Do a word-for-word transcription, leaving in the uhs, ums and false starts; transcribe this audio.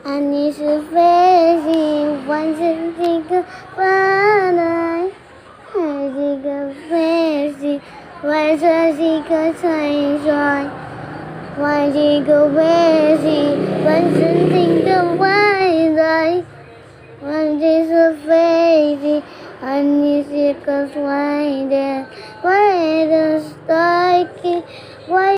Aneuk sifeue si wan seuti keu padai. Hai si keu fesi, wan seuti keu sai-sai. Wan si keu fesi, wan seuti keu padai. Wan si keu fesi, aneuk si keu suai deh. Wai deh staki, wai